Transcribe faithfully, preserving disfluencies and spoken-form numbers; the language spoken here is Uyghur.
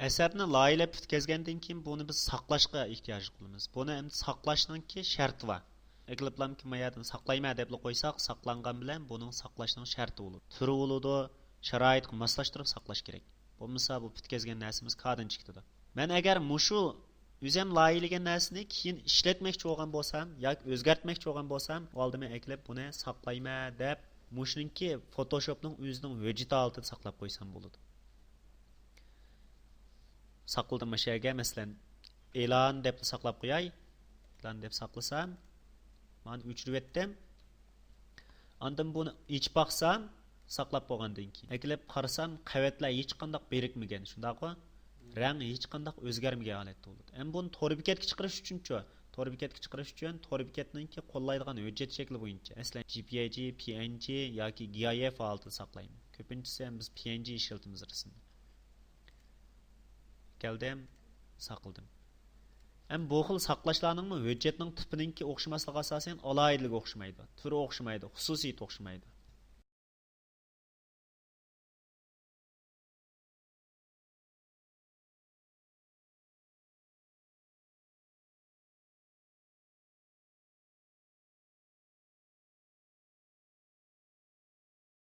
ئەسەرنى لايىھەلەپ پۈتكەزگەندىن كېيىن بۇنى بىز ساقلاشقا ئېھتىياج قىلىمىز. بۇنى ئەمدى ساقلاشنىڭكى شەرتى بار. ئەكېلىپلامكى ما يەردىن ساقلايمەن دەپلا قويساق، ساقلانغان بىلەن بۇنىڭ ساقلاشنىڭ شەرتى بولىدۇ. تۈرى بولىدۇ، شارائىتقا ماسلاشتۇرۇپ ساقلاش كېرەك. بولمىسا بۇ پۈتكەزگەن نەرسىمىز كادىن چىقىدۇ. مەن ئەگەر مۇشۇ ئۆزۈم لايىھىلىگەن نەرسىنى كېيىن ئىشلەتمەكچى بولغان بولسام ياكى ئۆزگەرتمەكچى بولغان بولسام، ئۇ ھالدا مەن ئەكېلىپ بۇنى ساقلايمەن دەپ مۇشۇنىڭكى فوتوشوپنىڭ ئۆزىنىڭ ھۆججىتى ھالىتىدە ساقلاپ قويسام بولىدۇ. ساقلىدىم مۇشۇ يەرگە، مەسىلەن، ئېلان دەپلا ساقلاپ قوياي. ئېلان دەپ ساقلىسام، مانا ئۆچۈرۈۋەتتىم. ئاندىن بۇنى ئېچىپ باقسام، ساقلاپ بولغاندىن كېيىن ئەكېلىپ قارىسام، قەۋەتلەر ھېچقانداق بىرىكمىگەن، شۇنداققۇ؟ رەڭ ھېچقانداق ئۆزگەرمىگەن ھالەتتە بولىدۇ. ئەمما بۇنى تور بېكەتكە چىقىرىش ئۈچۈنچۇ؟ تور بېكەتكە چىقىرىش ئۈچۈن تور بېكەتنىڭكى قوللايدىغان ھۆججەت شەكلى بويىچە، مەسىلەن، جي پى ئېي جى، پى ئېن جى ياكى گىف ھالىتىدە ساقلايمەن. كۆپىنچىسى ھەم بىز پى ئېن جى ئىشلىتىمىز رەسىمنى. كەلدىم، ساقلىدىم. ھەم بۇ خىل ساقلاشلارنىڭمۇ ھۆججەتنىڭ تىپىنىڭكى ئوخشىماسلىقى ئاساسەن ئالاھىدىلىكى ئوخشىمايدۇ، تۈرى ئوخشىمايدۇ، خۇسۇسىيىتى ئوخشىمايدۇ.